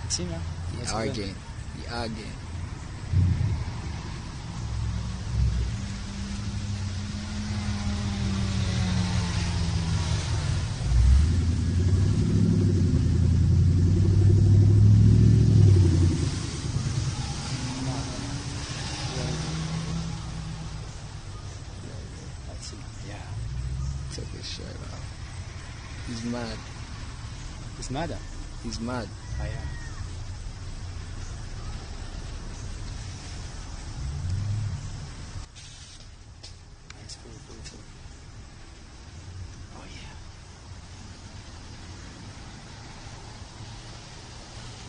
Sim, man. He Let's go. arguing. He arguing. No, no, no. Yeah, I see. Yeah. Took his shirt off. He's mad. He's mad. He's mad. Ah, yeah.